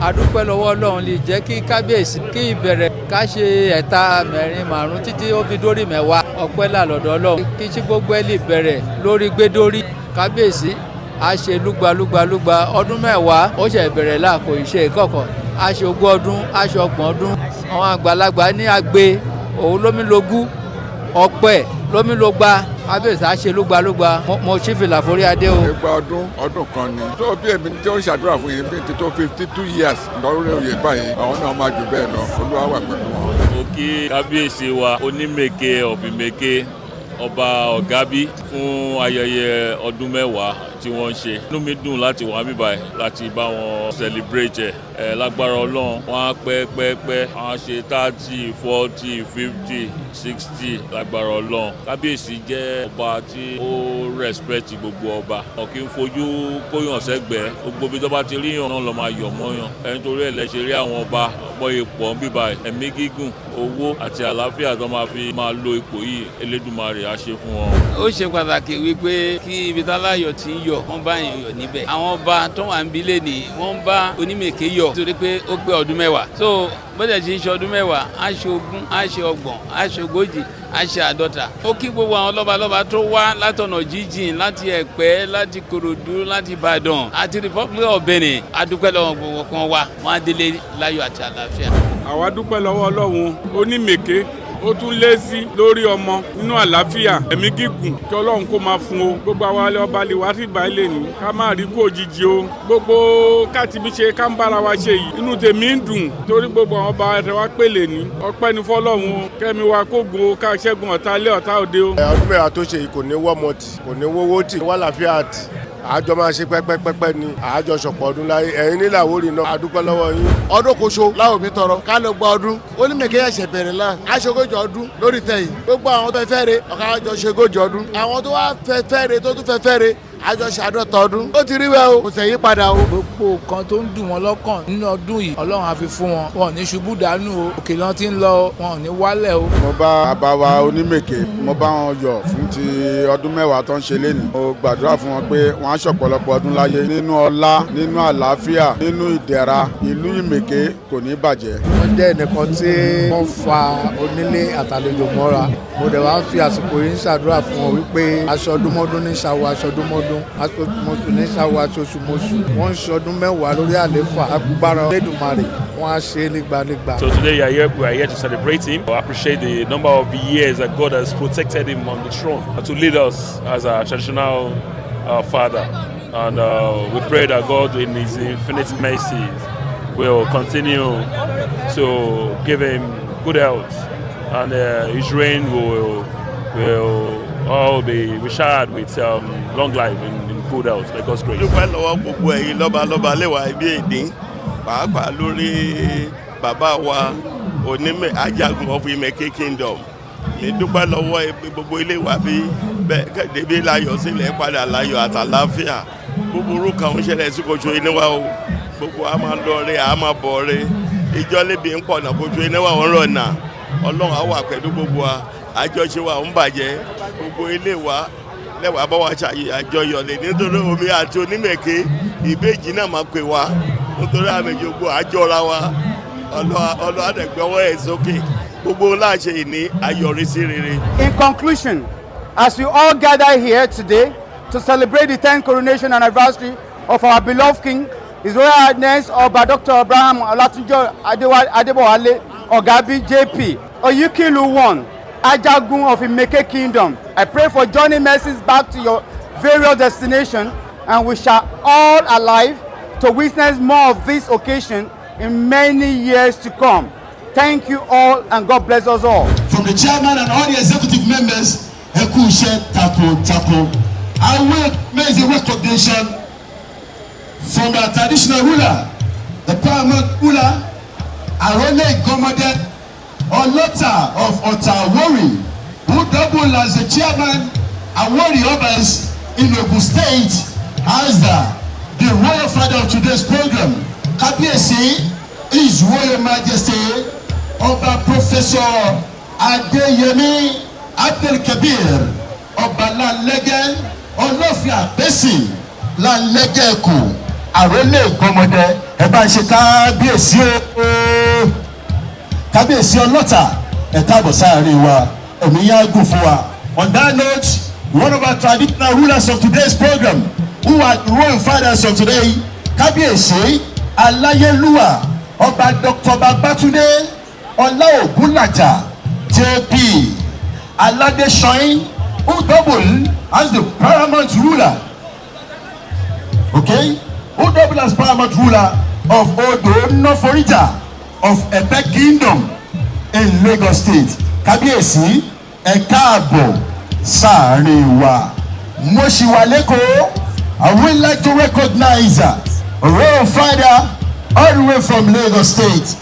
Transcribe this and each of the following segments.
A dúpẹ́ lọ́wọ́ Ọlọ́run lè jẹ́ kí kábíyèsí kí ìbẹ̀rẹ̀ ká ṣe ẹ̀ta, mẹ́rin, márùn títí ó fi dórí 10. Ọpẹ́ là lọ́dọ̀ Ọlọ́run kí tí gbogbo ẹ̀ lè bẹ̀rẹ̀ lórí gbẹdórí. Kábíyèsí a ṣe lúgbalúgbalúgba ọdún 10, ó ṣe bẹ̀rẹ̀ láàkó ìṣe ìkọ̀kọ̀, a ṣe 20 ọdún, a ṣe 30 ọdún. Àwọn àgbàlagbà ní agbe òun lómìlógún ọpẹ́ lómìlógba. Kábíyèsí a ṣe lúgbalúgba. Mo ṣí fìlà forí adé o. 20 ọdún, ọdún kan ni tó bí èmi tí ó ń ṣàdúrà fún yín bí ti tó 52 years lórí oyè báyìí. Àwọn náà máa jù bẹ́ẹ̀ lọ. Olúwa wà pẹ̀lú wọn. Mo kí kábíyèsí wa, Onímèké of Ìmèké, Ọba Ọ̀gábí, fún ayẹyẹ ọdún 10 tí wọ́n ń ṣe. Inú mi dùn láti wà mí báyìí láti bá wọn celebrate ẹ̀. Ẹ̀ lágbára Ọlọ́run, wọ́n á pẹ́ pẹ́ pẹ́, wọ́n á ṣe 30, 40, 50, 60 lágbára Ọlọ́run. Kábíyèsí jẹ́ ọba tí ó respect gbogbo ọba. Wọn kì í fojú kóyàn sẹ́gbẹ̀ẹ́. Gbogbo ibi tó bá ti ríyàn náà lọ́ máa yọ̀ mọ́yàn. Ẹni torí ẹ̀ lẹ́sẹ̀ rí àwọn ọba ọ̀pọ̀ ipò ń bíbá ẹ̀. Ẹ̀mí gígùn, owó àti àlàáfíà tó máa fi máa lo ipò yìí, Elédùmarè á ṣe fún wọn. Ó ṣe pàtàkì wípé kí ibi táláyọ̀ ti ń yọ̀, wọ́n bá yàn yọ̀ níbẹ̀. Àwọn ọba tó wà ń bí lẹ́nìí, wọ́n ń bá Onímèké yọ̀ nítorí pé ó pé ọdún 10. So bọ́dẹ̀ tí ń ṣe ọdún 10, á ṣe 20, á ṣe 30, á ṣe 40, á ṣe 50. Ó kí gbogbo àwọn lọ́balọ́ba tó wá látọ̀nà jíjìn, láti Ẹ̀pẹ́, láti Kòròdú, láti Ìbàdàn àti Republic of Benin. A dúpẹ́ lọ́wọ́ gbogbo kan wá, wọ́n á délé láyọ̀ àti àlàáfíà. Àwa dúpẹ́ lọ́wọ́ Ọlọ́run. Onímèké ó tún lé sí lórí ọmọ nínú àlàáfíà, ẹ̀mí gígùn kí Ọlọ́run kó máa fún o. Gbogbo àwa ọba lè wá sí ìgbà ilé ní ká má rí kó òjijì o. Gbogbo káàtì bí ṣe ká ń bára wa ṣe yìí, inú tèmi ń dùn torí gbogbo àwọn ọba ẹ̀rẹ̀ wa pèlè ní ọpẹ́ ní fọlọ́run o. Kẹ́mi wa kó gun o, ká ṣẹ́gun ọ̀tá ilé, ọ̀tá òde o. Ọdún 10 tó ṣe yìí, kò ní wọ́mọ tì, kò ní wówó tì, wà láfíà tì. Àjọ máa ṣe pẹ́pẹ́pẹ́pẹ́ ni àjọ ṣọ̀pọ̀ ọdún láyé. Ẹ̀yin nílàwórì náà, a dúpẹ́ lọ́wọ́ yín. Ọdún koso láwọn mi tọrọ ká ló gba ọdún. Onímèké ẹsẹ̀ bẹ̀rẹ̀ la aṣogójì ọdún lórí tẹ̀yìn. Gbogbo àwọn tó fẹ́ fẹ́re ọ̀ká àjọ ṣogójì ọdún. Àwọn tó wá fẹ́ fẹ́re, tó tún fẹ́ fẹ́re, àjọ ṣàádọ́ta ọdún. Ó ti rí wẹ́ o, kò sẹ̀yí padà o. Gbogbo nǹkan tó ń dùn wọn lọ́kàn nínú ọdún yìí, Ọlọ́run á fi fún wọn. Wọn ò ní ṣubú dànù o. Òkè lọ́n ti ń lọ, wọn ò ní wálẹ̀ o. Mo bá bàbá wa Onímèké, mo bá wọn yọ̀ fún ti ọdún 10 tó ń ṣe lénìí. Mo gbàdúrà fún wọn pé wọ́n á ṣọ̀pọ̀lọpọ̀ ọdún láyé nínú ọlá, nínú àlàáfíà, nínú ìdẹ̀ra. Ìlú Ìmèké kò ní bàjẹ́. Wọ́n jẹ́ ẹnìkan tí wọ́n fa onílé àtàlejò mọ́ra. Mo dẹ̀ wá ń fi àsìkò yìí ń ṣàdúrà fún wọn wípé aṣọ ọdúnmọ́dún ní ṣàwọ̀, aṣọ ọdúnmọ́dún aṣọ ní ṣàwọ̀, aṣọ oṣùmọ̀ṣù. Wọ́n ń ṣọdún 10 lórí àléfà. Agbára Elédùmarè, wọ́n á ṣe é nígbànígbà. So today we are here to celebrate him, we appreciate the number of years that God has protected him on the throne to lead us as a traditional father. And we pray that God, in His infinite mercy, will continue to give him good health and his reign will all be showered with long life in good health by God's grace. Dúpẹ́ lọ́wọ́ gbogbo ẹ̀yin lọ́balọ́ba lẹ́wà ibi èdè, pàápàá lórí bàbá wa Onímẹ̀ Ajagun of Imeke Kingdom. Mi dúpẹ́ lọ́wọ́ gbogbo ilé wa bí bẹ́ẹ̀ kẹ́dẹ́bí láyọ̀ sílẹ̀ padà láyọ̀ àtàláfíà. Búburú kan ń ṣẹlẹ̀ sí kojú inú wa o. Gbogbo a máa lọ rẹ, a máa bọ̀ rẹ. Ìjọ lébi ń pọ̀ náà, kojú inú wa ń rọ̀ náà. Ọlọ́run á wà pẹ̀lú gbogbo wa. Àjọṣe wa ń bàjẹ́. Gbogbo ilé wa lẹ́wàá bá wa ṣàyè àjọyọ̀ lè nítorí omi àti Onímẹ̀ké ìbejì náà máa pè wá nítorí àmì gbogbo àjọra wa. Ọlọ́ àdẹ̀gbẹ́wọ́ ẹ̀ sókè. Gbogbo láṣẹ ìní ayọ̀rísí rere. In conclusion, as we all gather here today to celebrate the 10th coronation anniversary of our beloved King, His Royal Highness Oba Dr. Abraham Olatunji Adebowale Ogabi JP, Oyikilu 1, Ajagun of Imeke Kingdom, I pray for journey mercies back to your various destinations, and we shall all alive to witness more of this occasion in many years to come. Thank you all and God bless us all. From the chairman and all the executive members, ẹ kú iṣẹ́ takuntakun. I will make the recognition from the traditional ruler, the paramount ruler, Arole Igomode Olota of Ota-Awori, who double as the chairman, Awori Obas in Ogun State, as the royal father of today's program. Kabiyesi, His Royal Majesty, Ọba Professor Adeyemi Abdulkabir Ọbalanlẹ́gẹ́, Ọlọ́fin Àpèsì Lanlẹ́gẹ́ Ẹkùn, Àrólé Ìgọ́mọdé, ẹ. Ẹ bá ń ṣe kábíyèsí o, kábíyèsí ọlọ́tà, ẹ káàbọ̀ sáàrin wa, ẹ̀mí yá gùn fún wa. On that note, one of our traditional rulers of today's program, who are the royal fathers of today, Kábíyèsí aláyélúwà Ọba Dr. Babatunde Ọláògúnlàjà JP Aládéṣọyìn, who double as the paramount ruler, okay, who double as paramount ruler of Odo Noforija of Epe Kingdom in Lagos State. Kábíyèsí, ẹ káàbọ̀ sáàrin wa. Mo ṣì wà lẹ́kọ̀ọ́. I would like to recognize a royal father all the way from Lagos State,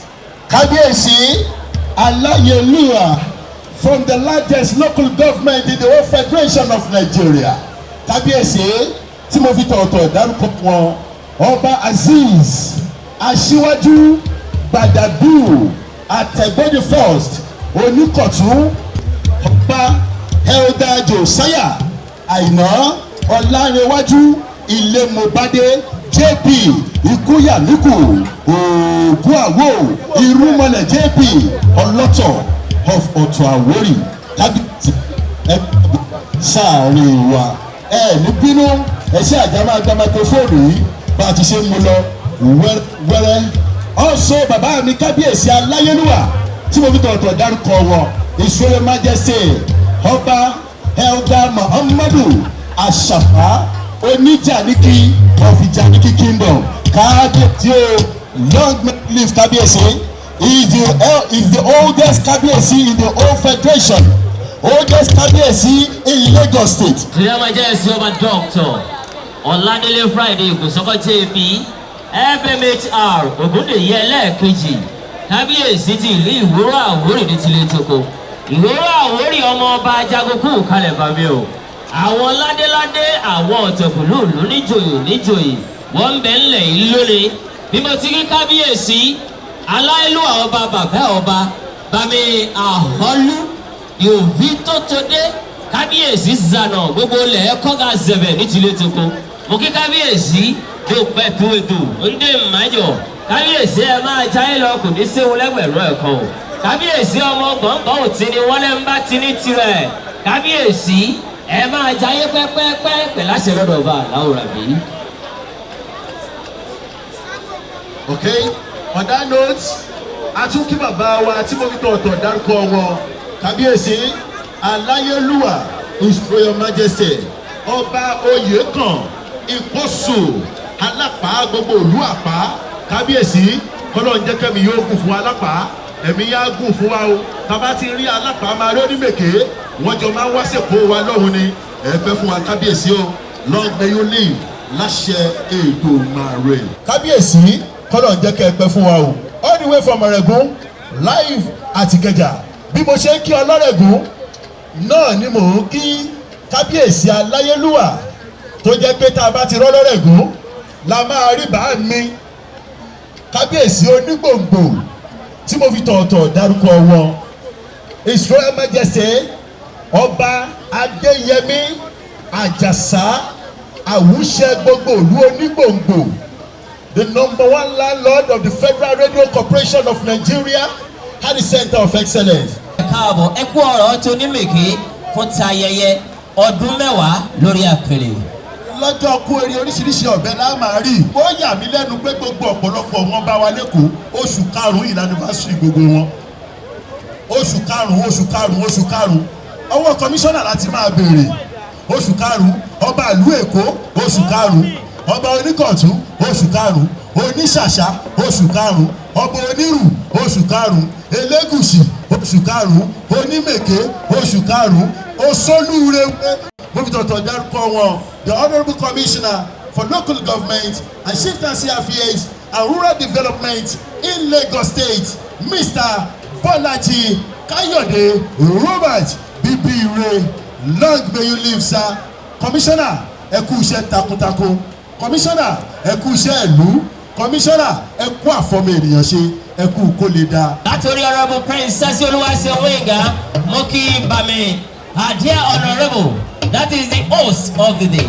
Kábíyèsí aláyélúwà from the largest local government in the whole federation of Nigeria, kábíyèsí tí mo fi tọ̀ọ̀tọ̀ dárúkọ wọn, Ọba Azeez Aṣíwájú Gbàdàbíù Àtẹ̀gbẹ́dì First Oníkọ̀tún, Ọba Elder Josiah Àìná Ọ̀làrẹ̀wájú Ilémobadé JP Ikúyàmíkù Ògùn Àwò Irúmọlẹ̀ JP Ọlọ́tọ̀ of Ọ̀tọ̀ Àwórì, kábíyèsí, ẹ sáàrin wa. Ẹ ní bínú, ẹ ṣe àjà máa gba microphone yìí bá a ti ṣe ń mú lọ wẹ́rẹ́. Also, bàbá mi kábíyèsí aláyélúwà tí mo fi tọ̀tọ̀ dárúkọ wọn, His Royal Majesty Ọba Elder Muhammadu Àṣàfà Oníjàníkì of Ìjàníkì Kingdom, kábíyèsí o, long may live. Kábíyèsí is the oldest kábíyèsí in the whole federation, oldest kábíyèsí in Lagos State. Royal Majesty Ọba Doctor Ọládélé Friday Kòsọ́kọ́ JP FMHR Ògúndèyí ẹlẹ́ẹ̀kejì, kábíyèsí ti ìlú Ìwúrọ̀ Àwórì ní tilé toko Ìwúrọ̀ Àwórì, ọmọ ọba Ajagun kalẹ̀ bàmí o. Àwọn ládéládé, àwọn ọ̀tọ̀kùlú ìlú, níjòyè níjòyè, wọ́n ń bẹ ńlẹ̀ yìí lónìí. Bí mo ti rí kábíyèsí aláìlúwà ọba, bàbá ọba bàmí àhọ́lú yòòví tó tó dé, kábíyèsí zànà gbogbo ilẹ̀ kọ́ga zẹ̀bẹ̀ ní tilé toko, mo kí kábíyèsí tó pẹ́ tó ètò ndé mmájọ. Kábíyèsí, ẹ máa jáyé lọ, kò ní séwu lẹ́gbẹ̀rún ẹ̀kan o. Kábíyèsí, ọmọ gbọ̀ngàn ò tí ni wọ́n lẹ́ ń bá ti ní tirẹ̀. Kábíyèsí, ẹ máa jáyé pẹ́pẹ́pẹ́ pẹ̀lú àṣẹ lọ́dọ̀ ọba àláwòrán bí. Okay, on that note, a tún kí bàbá wa tí mo fi tọ̀ọ̀tọ̀ dárúkọ wọn, kábíyèsí aláyélúwà His Royal Majesty Ọba Oyèkàn Ìkóso Alápá, gbogbo ìlú Àpá. Kábíyèsí, kọ́lọ́ ń jẹ́ kẹ́mi yóò gùn fún Alápá, ẹ̀mí yá gùn fún wa o. Tàbá ti rí Alápá, máa rí Onímèké, wọ́n jọ máa ń wá sèkó wa lọ́hùn ni. Ẹ fẹ́ fún wa, kábíyèsí o, long may you live láṣẹ Èdùmàrè. Kábíyèsí, kọ́lọ̀ ń jẹ́ kẹ́ ẹ pẹ́ fún wa o. All the way from Ọ̀rẹ́gùn live àti Ìkẹjà, bí mo ṣe ń kí ọlọ́rẹ̀gùn náà ni mò ń kí kábíyèsí aláyélúwà, tó jẹ́ pé tá a bá ti rọ́ lọ́rẹ̀gùn la máa rí bá mi kábíyèsí Onígbòǹgbò tí mo fi tọ̀ọ̀tọ̀ dárúkọ wọn, His Royal Majesty Ọba Adéyẹmí Àjàsá Àwùṣẹ, gbogbo ìlú Onígbòǹgbò, the number one landlord of the Federal Radio Corporation of Nigeria at the Center of Excellence. Ẹ káàbọ̀, ẹ kú ọ̀rọ̀ tó ní mèké fún ti ayẹyẹ ọdún 10 lórí àpèrè. Lọ́jọ́ kú eré, oríṣiríṣi ọ̀bẹ la máa rí. Ó yà mí lẹ́nu pé gbogbo ọ̀pọ̀lọpọ̀ wọn bá wa lẹ́kọ̀ọ́, oṣù karùn-ún yìí l'anniversary gbogbo wọn. Oṣù karùn-ún, oṣù karùn-ún, oṣù karùn-ún. Ọwọ́ kọmíṣánná láti máa béèrè. Oṣù karùn-ún, ọba ìlú Èkó, oṣù karùn-ún, ọba Oníkọ̀tún, oṣù karùn-ún, Oníṣàṣà, oṣù karùn-ún, ọba Onírù, oṣù karùn-ún, Elégùṣì, oṣù karùn-ún, Onímèké, oṣù karùn-ún, Oṣolúrewe. Mo fi tọ̀tọ̀ dárúkọ wọn, the Honourable Commissioner for Local Government and Chieftaincy Affairs and Rural Development in Lagos State, Mr. Bolaji Kayode Robert Bibire. Long may you live, sir. Commissioner, ẹ kú iṣẹ́ takuntakun. Commissioner, ẹ kú iṣẹ́ ìlú. Commissioner, ẹ kú àfọmọ ènìyàn ṣe, ẹ kú kó lè dáa. Látòrí Honourable Princess Olúwaṣẹ́ Wíńgà, mo kí bami Adia Honourable, that is the host of the day,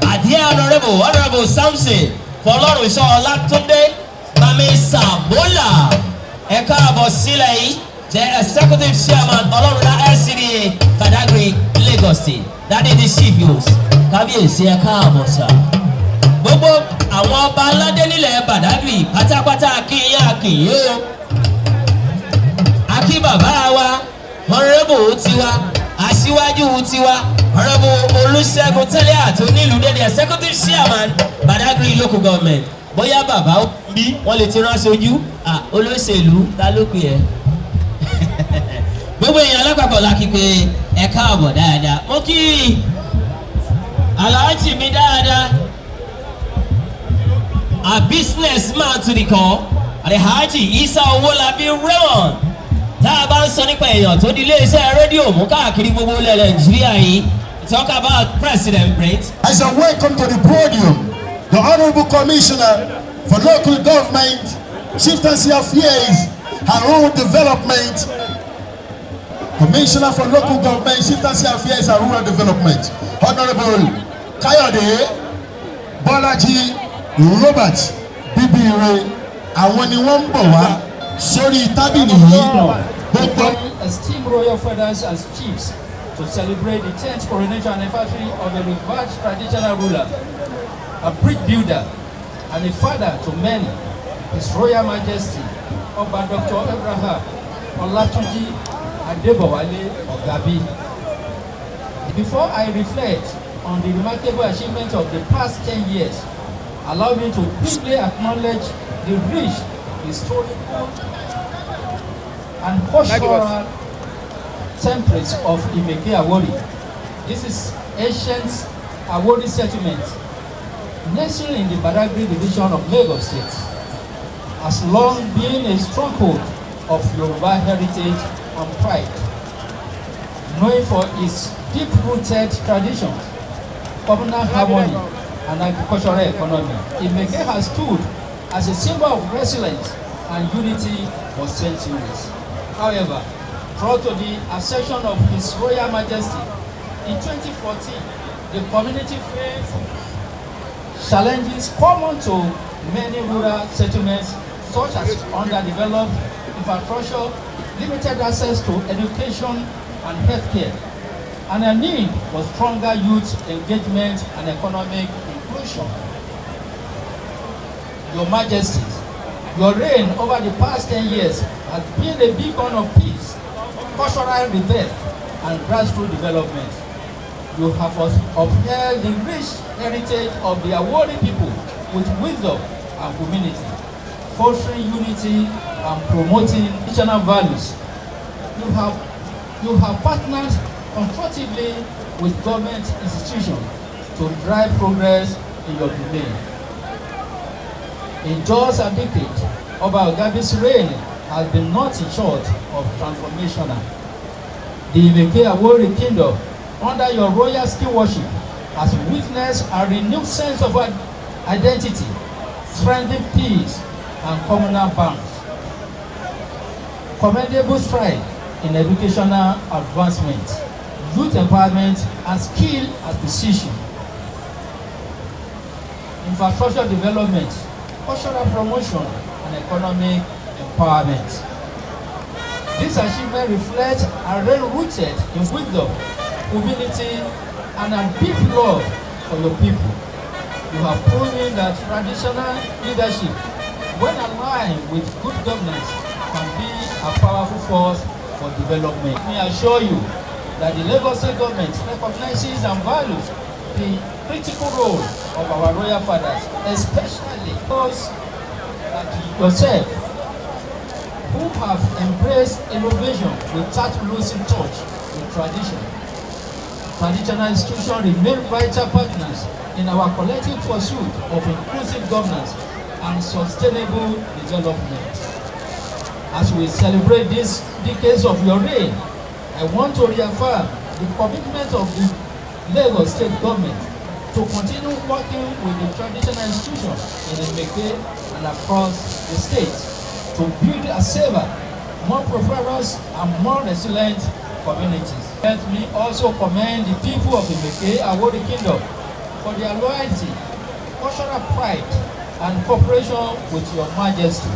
Adia Honourable, Honourable Samson Fọlọ́runṣọ́ Ọlátúndé. Bami Sabola, ẹ káàbọ̀ sílẹ̀ yìí, the executive chairman, Ọlọ́runlá LCDA, Badagry, Lagos State. Daddy the chief host, kábíyèsí, ẹ káàbọ̀ sà. Gbogbo àwọn ọba aládé nílẹ̀ Badagry pátápátá, kí yín, kí yín o. Akí bàbá wa, honourable tiwa, aṣíwájú tiwa, Honourable Olùṣègùn Tẹ́lẹ̀ àti onílù dédé, executive chairman, Badagry Local Government. Bóyá bàbá bí wọ́n lè ti rán aṣojú olóṣèlú, ta ló pè ẹ́? Gbogbo èèyàn alápapọ̀ la kí pé ẹ káàbọ̀ dáadáa. Mo kí aláàjì mi dáadáa, a businessman to the core, Alhaji Isa Owolabi Raymond. Tá a bá ń sọ nípa èèyàn tó di iléeṣẹ́ rédíò mú káàkiri gbogbo ilẹ̀ Nàìjíríà yìí, talk about President Brent. I shall welcome to the podium the Honorable Commissioner for Local Government, Chieftaincy Affairs and Rural Development. Commissioner for Local Government, Chieftaincy Affairs and Rural Development, Honorable Kayode Bolaji Robert Bibire. Àwọn ni wọ́n ń bọ̀ wá sórí tábìlì yìí. Gbogbo Esteemed royal fathers and chiefs to celebrate the 10th coronation anniversary of a revered traditional ruler, a bridge builder, and a father to many, His Royal Majesty, Oba Dr. Abraham Olatunji Adebowale Ogabi. Before I reflect on the remarkable achievements of the past 10 years, allow me to quickly acknowledge the rich historical and cultural templates of Imeke Awori. This is ancient Awori settlement nestled in the Badagry division of Lagos State, has long been a stronghold of Yoruba heritage and pride. Known for its deep-rooted traditions, communal harmony, and agricultural economy, Imeke has stood as a symbol of resilience and unity for centuries. However, prior to the accession of His Royal Majesty in 2014, the community faced challenges common to many rural settlements, such as underdeveloped infrastructure, limited access to education and healthcare, and a need for stronger youth engagement and economic inclusion. Your Majesties, your reign over the past 10 years has been a beacon of peace, cultural rebirth, and grassroots development. You have upheld the rich heritage of the Awori people with wisdom and humility, fostering unity and promoting regional values. You have partnered constructively with government institutions to drive progress in your domain. In just a decade, Oba Ogabi's reign has been nothing short of transformational. The Imeke Awori Kingdom, under your royal stewardship, has witnessed a renewed sense of identity, strengthened peace, and communal bonds. Commendable stride in educational advancement, youth empowerment, and skill acquisition. Infrastructure development, cultural promotion, and economic empowerment. This achievement reflects a reign rooted in wisdom, humility, and a deep love for your people. You have proven that traditional leadership, when aligned with good governance, can be a powerful force for development. Let me assure you that the Lagos State government recognizes and values the critical role of our royal fathers, especially those like yourself who have embraced innovation without losing touch with tradition. Traditional institutions remain vital partners in our collective pursuit of inclusive governance and sustainable development. As we celebrate these decades of your reign, I want to reaffirm the commitment of the Lagos State government to continue working with the traditional institutions in Imeke and across the state to build a safer, more prosperous and more resilient communities. Let me also commend the people of Imeke Awori Kingdom for their loyalty, cultural pride, and cooperation with Your Majesty,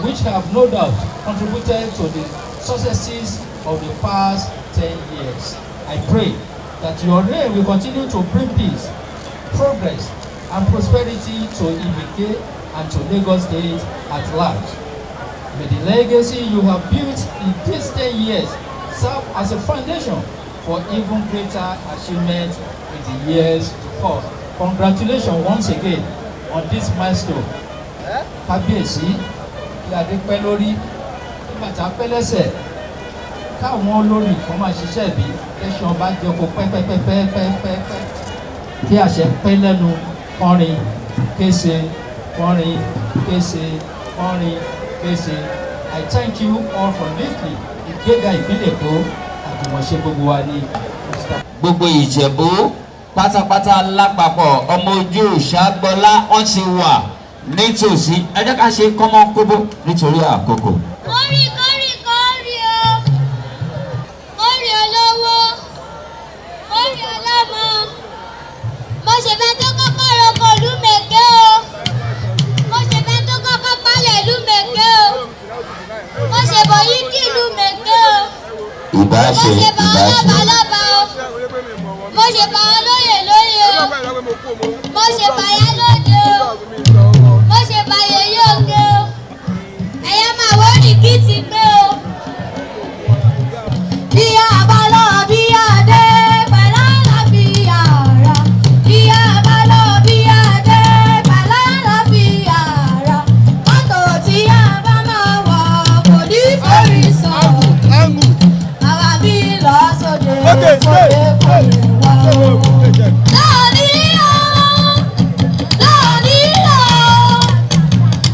which have no doubt contributed to the successes of the past 10 years. I pray that your reign will continue to bring peace, progress, and prosperity to Imeke and to Lagos State at large. May the legacy you have built in these 10 years serve as a foundation for even greater achievement in the years to come. Congratulations once again on this milestone. Kábíyèsí, kí adé pẹ́ lórí, kí bàtà pẹ́ lẹ́sẹ̀, káwọn olórí kan máa ṣiṣẹ́ bí kẹ́sàn bá jẹ́ kó pẹ́pẹ́pẹ́pẹ́pẹ́, kí àṣẹ pẹ́ lẹ́nu kọrin kése kọrin kése kọrin kése. I thank you all for listening. Ìgbéga ìpínlẹ̀ Èkó àjùmọ̀ṣe gbogbo wa ni. Gbogbo Ìjẹ̀bú pátápátá lápapọ̀, ọmọ ojú ìṣàgbọ́lá, wọ́n ti wà nítòsí. Ẹ jẹ́ ká ṣe kọ́mọ́kóbó nítorí àkókò. Kórì kórì kórì o, kórì olówó, kórì ọlọ́mọ. Mo ṣe fẹ́ tó kọ́kọ́ roko lúmẹ̀kẹ́ o, mo ṣe fẹ́ tó kọ́kọ́ pálẹ̀ lúmẹ̀kẹ́ o, mo ṣe bọ̀ yíkì lúmẹ̀kẹ́ o, Ìbá mo ṣe ṣe bá ìbá ṣe. ọlọ́ba lọ́ba o, mo ṣe bá olóyè lóyè o, mo ṣe bá yálóde o, mo ṣe bá yèyé oge o, ẹ̀yà máa wọ́n ní kí ti pé o. Bí a bá lọ bí a dé pẹ̀lú àlàáfíà ara. Bí a bá lọ bí a dé pẹ̀lú àlàáfíà ara. Mọ́tò tí a bá máa wọ̀ kò ní forí sọ. Àwa bí lọ sóde kòlé kòlé wá o. Lọ́ọ̀ni lọ, lọ́ọ̀ni lọ,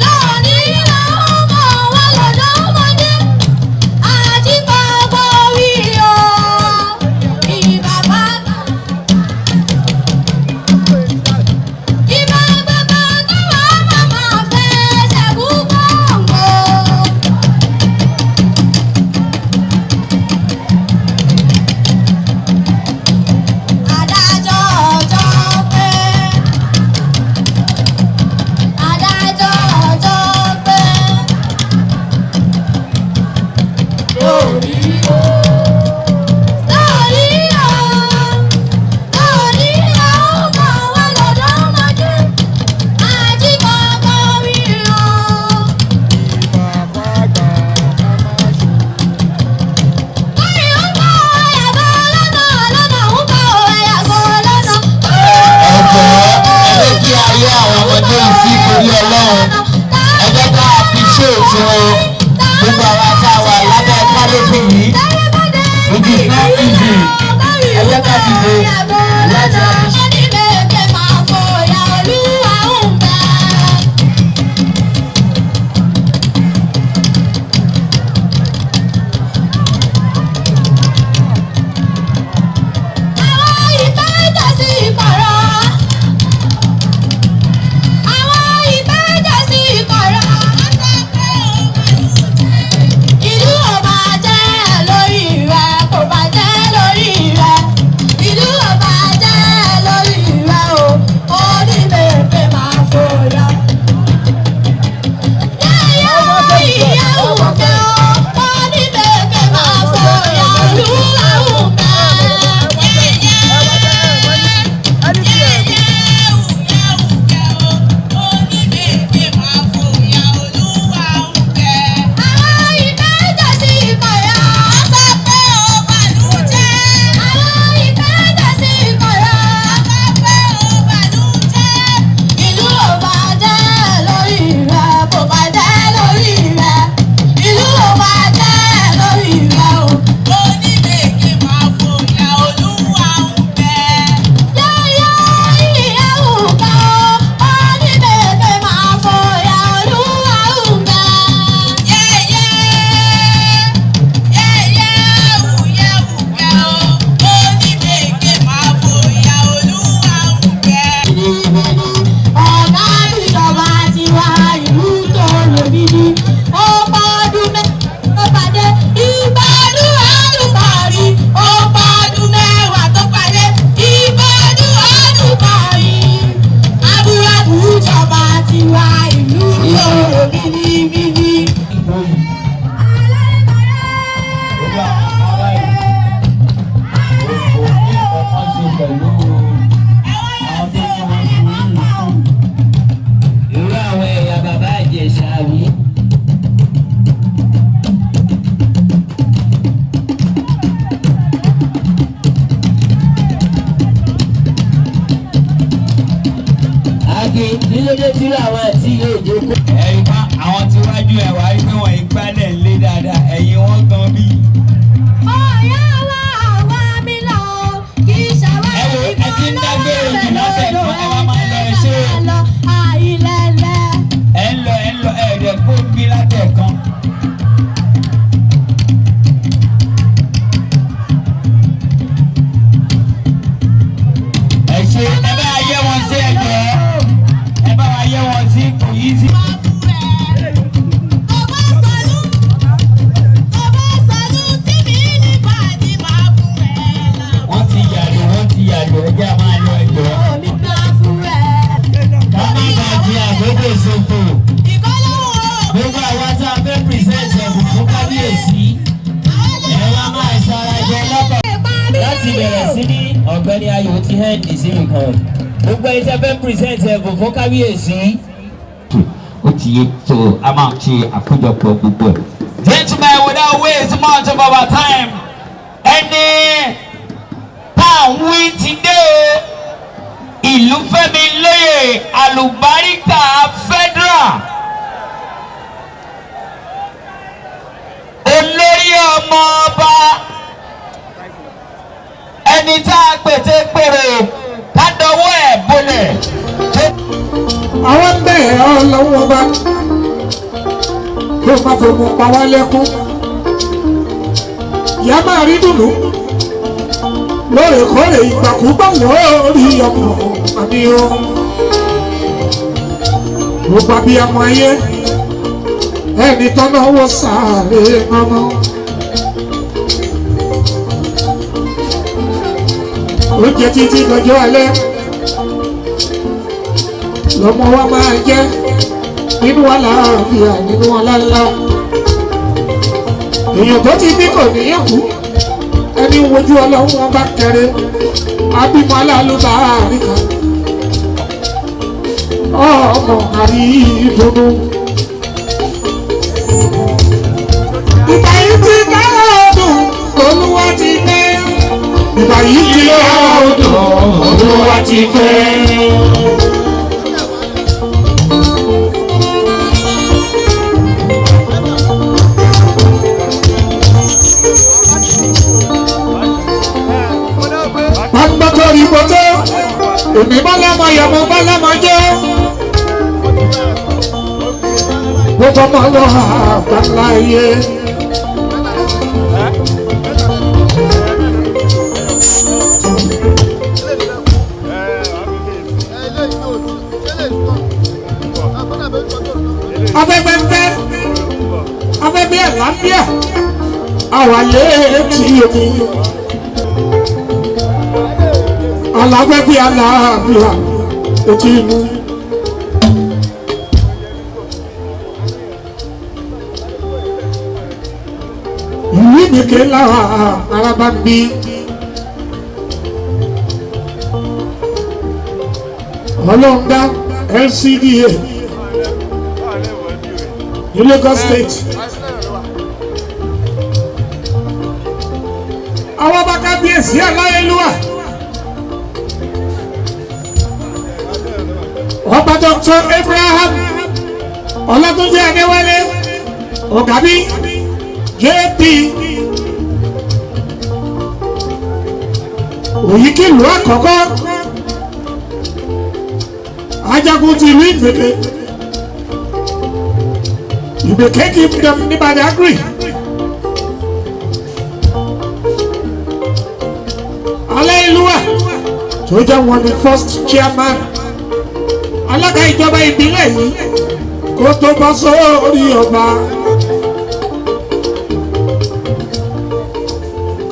lọ́ọ̀ni lọ, ọmọ wa lọ́dọ̀ ọmọdé. Àti gbogbo wí o, ìbàbá. Ìbá gbogbo káwa màmá fẹ́ ṣẹ̀kú gbòǹgbò. Adájọ́ ọjọ́ pé, adájọ́ ọjọ́ pé lórí o, lórí o, lórí o, ọmọ wa lọ́dọ̀ ọmọdé, àjíkọ̀ọ́kọ́ wí o. Kórè ń bọ̀ ẹ̀yàgò lọ́nà lọ́nà ń bọ̀ ẹ̀yàgò lọ́nà. Ẹ jọ̀ọ́, ẹ jẹ́ kí ayé àwọn ọmọdé yìí sí torí Ọlọ́run. Ẹ jẹ́ ká appreciate wọn, gbogbo àwa tá a wà lábẹ́ kánópì yìí. It is not easy. Ẹ jẹ́ ká dìde láti appreciate. Onímẹ̀kẹ́ máa fòyà olúwa ń bẹ. Àwọn ìbájà sí ìkọ̀rọ̀. Àwọn ìbájà sí ìkọ̀rọ̀. Ìlú ò bá jẹ́ lórí rẹ̀, kò bá jẹ́ lórí rẹ̀. Ìlú ò bá jẹ́. wọ́n ṣe pẹ̀lú àwọn tó ní wọn fún ìlú. Irú àwọn ẹ̀yà bàbá Ìjẹ̀ṣà rí. Akin, kí ló dé tí àwọn àti yóò jókòó? Ẹ̀yin bá àwọn tí wájú ẹ̀ wá rí pé wọ́n yìí gbálẹ̀ ńlé dáadáa, ẹ̀yin wọ́n gan bí. Ọ̀yá wa àwa mi lọ, kì í ṣàwárí Ẹ wo, ẹ ti ń dágbére jù látẹ̀kọ́, ẹ wá máa lọ, ẹ ṣé o. lọ àìlẹ̀lẹ̀. Ẹ ń lọ, ẹ ń lọ, ẹ dẹ̀ kó bí látẹ̀kan. Ẹ ṣe, ẹ bá yẹ wọn sí, ẹ jọ̀ọ́. Ẹ bá wa yẹ wọn sí, kò yí sí. Wọ́n ti yàlò, wọ́n ti yàlò, ẹ jẹ́ a máa lọ, ẹ jọ̀ọ́. Ká má bàa fi àkókò ṣòfò. Gbogbo àwa tá a fẹ́ present ẹ̀bùn fún kábíyèsí, ẹ wá máa ṣarajọ lọ́pọ̀. Láti bẹ̀rẹ̀ sí ní ọ̀gbẹ́ni Ayọ̀ ti hand sí record. Gbogbo ẹni tí a fẹ́ present ẹ̀bùn fún kábíyèsí. Ó ti yé tó a máa ṣe àkójọpọ̀ gbogbo ẹ̀. Gentlemen, without waste much of our time, ẹni tá à ń wí ti dé o, ìlú Fẹ́mi lóye àlùbáríkà federal, olórí ọmọ ọba, ẹni tá a pète pèrè ká dọwọ́ ẹ̀ bolẹ̀. Àwọn bẹ́ẹ̀ ọlọ́wọ́ bá kó má fòmù pa wá lẹ́kún, ìyá máa rí dùnú lóòrèkóòrè, ìgbàkúgbà lórí ọmọ àmì o. Gbogbo abiyamọ ayé, ẹni tọ́nà wọ sáré ọmọ. Oúnjẹ títí lọ́jọ́ alẹ́ lọ́mọ wa máa jẹ́ nínú àlàáfíà, nínú ọláńlá. Èèyàn tó ti bí kò níyàwó, ẹni wojú ọlọ́run wọn bá kẹrẹ abímọ alálùbá àríkà ọmọ àrí ìdùnnú. Ìgbà yìí ti dára ọdún, olúwa ti fẹ́. Ìgbà yìí ti dára ọdún, olúwa ti fẹ́. Pàgbọ́tò ìbòtó, èmi bọ́lámọ yọmọ bọ́lámọ jẹ́. Gbogbo ọmọ lọ àgbàlá yé. Afẹ́fẹ́ ń fẹ́, afẹ́fẹ́ àlàáfíà, àwa létí omi. Aláfẹ́fẹ́ àlàáfíà, etí inú. Ìlú Ìmẹ̀kẹ́ lára araba ń bí. Ọlọ́ndá LCDA ní Lagos State. Àwọn ọba kábíyèsí aláyélúwà. Ọba Dr. Abraham Ọlátúnjí Adéwálé Ọ̀gábí JP, Òyìnkìlú àkọ́kọ́, ajagun ti ìlú Ìgbèkè, Ìgbèkè kingdom ní Badagry. Aláìlúwà tó jẹ́ wọn ni first chairman, alága ìjọba ìbílẹ̀ yìí kó tó bọ́ sórí ọba.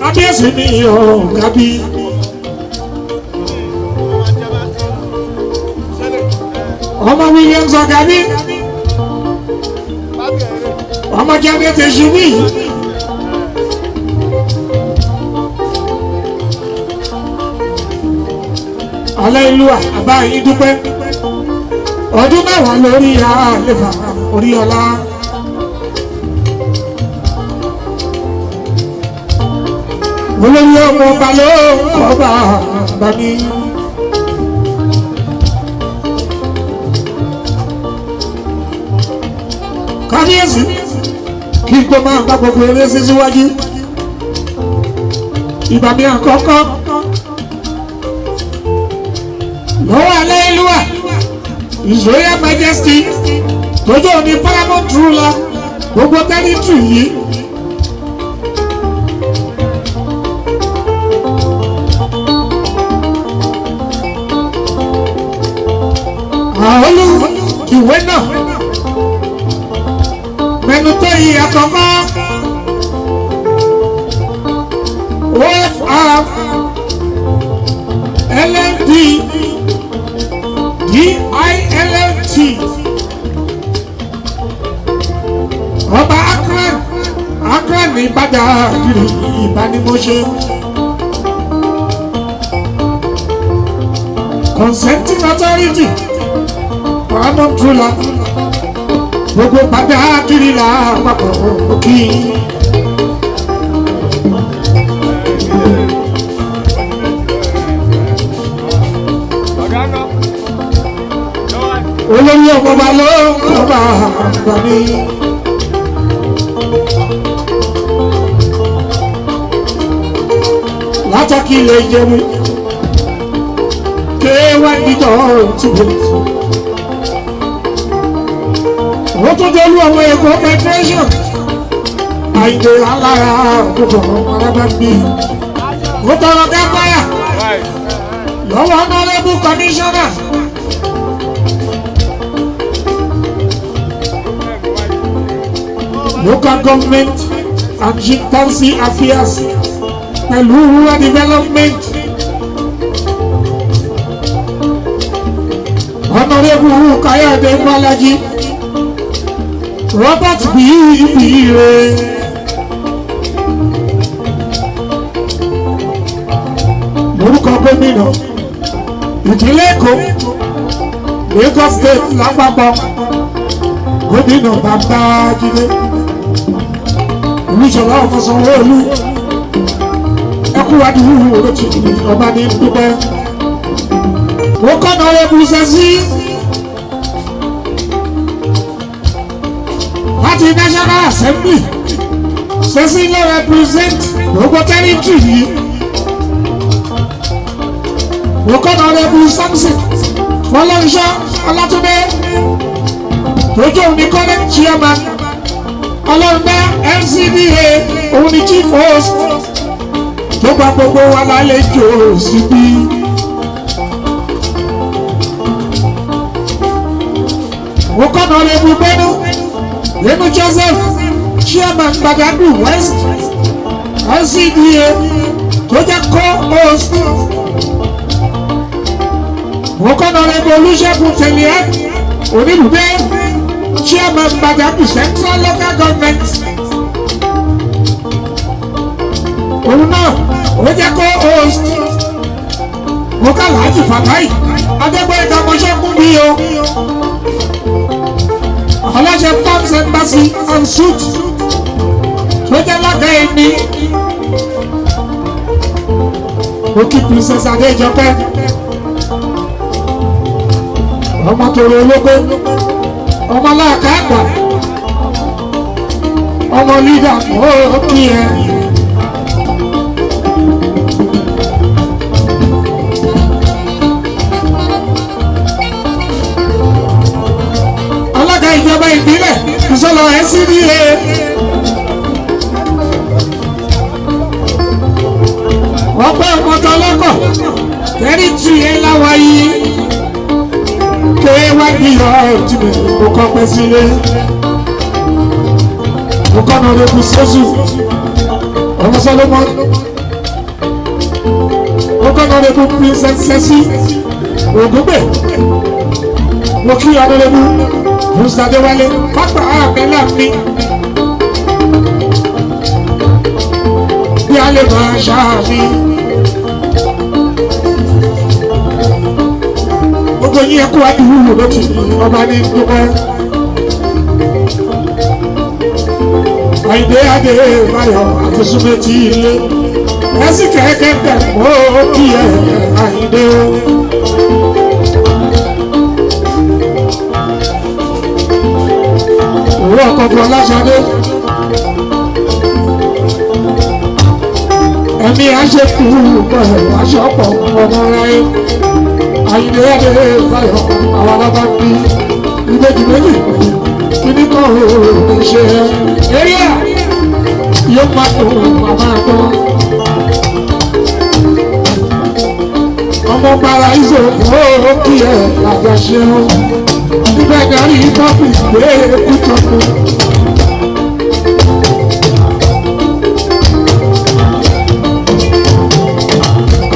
Kábíyèsí mi ò kábí. Ọmọ Williams Ọ̀gábí, ọmọ Janet Eṣubí. Aláìlúwà àbáyín dúpẹ́ ọdún 10 lórí àlefa orí ọlá. Olórí ọmọ ọba ló ń kọ́ bàbá mi. Kábíyèsí kí n tó máa bá gbogbo eré sí síwájú. Ìgbà mi àkọ́kọ́ lọ́wọ́ Aláìlúwà His Royal Majesty tójú òní paramount ruler gbogbo tẹ́rítù yìí. Àhólú ìwé náà mẹnu tó yí àkọ́kọ́ OFR LLD DILLT Ọba Akran Akran ní Badagry ìbánimọ̀ṣe consenting authority paramount ruler gbogbo Badagry la papọ̀ òkì. Olórí ọmọọba ló ń kọ́ bàbá mi. Látàkì ilé ìjẹun kéwàá dídọ̀ tìbò. Ó tún dé olú ọmọ Èkó Federation. Àìdè alára òkúta arábàbí. Ó tọrọ gáfáyà lọ́wọ́ honourable commissioner. Local government and chieftaincy affairs pẹ̀lú rural development. Honourable Káyọ̀dé Bọ́lájí Robert Bíyìíre. Lórúkọ gómìnà ìpínlẹ̀ Èkó Lagos State lápapọ̀ gómìnà Babájídé Olúṣọlá ọmọ Sanwó-Olú ẹkú adúrú olóòtú ọba ní dúpẹ́. Ó kọ́nà ọ̀rẹ́bù sẹ́sí láti National Assembly sẹ́sí ló represent gbogbo tẹ́rìtì yìí. Ó kọ́nà ọ̀rẹ́bù Samson Fọlọ́nṣọ́ Ọlátúndé tójú òun ní current chairman ọlọ́ọ̀dá LCDA òun ni chief host tó gba gbogbo wa lálejò síbí. Mo kọ́nà ọ̀rẹ́bù gbẹ́nu Gbẹ́nu Joseph chairman Badagry West LCDA tó jẹ́ co-host. Mo kọ́nà ọ̀rẹ́bù Olúṣẹ́gun Tẹ̀lẹ́ẹ̀ Onílùdé chairman Badagry Central Local Government. Òun náà ó jẹ́ co-host. Mo ká Alhaji Fatai Adégbóyèga Mọ́ṣẹ́kùn bí o. Aláṣẹ Farms Embassy and Suit tó jẹ́ lága ẹni. Mo kí Princess Adéjọpẹ́ ọmọ tòrò olóko ọmọ aláàká àgbà ọmọ lídà ó kí ẹ. Alága ìjọba ìbílẹ̀ ìsọlọ LCDA. Ọpẹ́ ọmọtọlọ́kọ̀ tẹ́rìtì ẹ̀ láwa yìí kéwàá ọ̀jìnlẹ̀ mo kọ́ pẹ́ sílé mo kọ́ náà lókun sóṣù ọmọ Solomon mo kọ́ náà lókun princess sẹ́sí Ògúngbè mo kí ọdọ́lẹ́bù Musa Adéwálé pápá àmì mi bí a lè máa ṣáà mi. Gbogbo yín ẹkú àdúgbò lókè ọba ní dúpẹ́. Àyìndé Adé Báyọ̀ àti Súnmẹ́tì ilé. Ẹ̀sìn kẹ̀kẹ́ bẹ̀ mọ́ kí ẹ̀ Àyìndé. Òwúrọ̀ ọkọ̀ Fọláṣadé. Ẹ̀mí aṣẹ́kù pẹ̀lú aṣọ́pọ̀ ọmọ rẹ̀. Àyìndé Adé Báyọ̀ àwọn alábá ń bí ìbejì méjì kíní kan ò ní ṣe eré à yóò máa tó màmá tó. Ọmọ para ìṣó ó kí ẹ àjọṣe ó níbẹ̀ darí kọ́pì gbé kútọ́kù.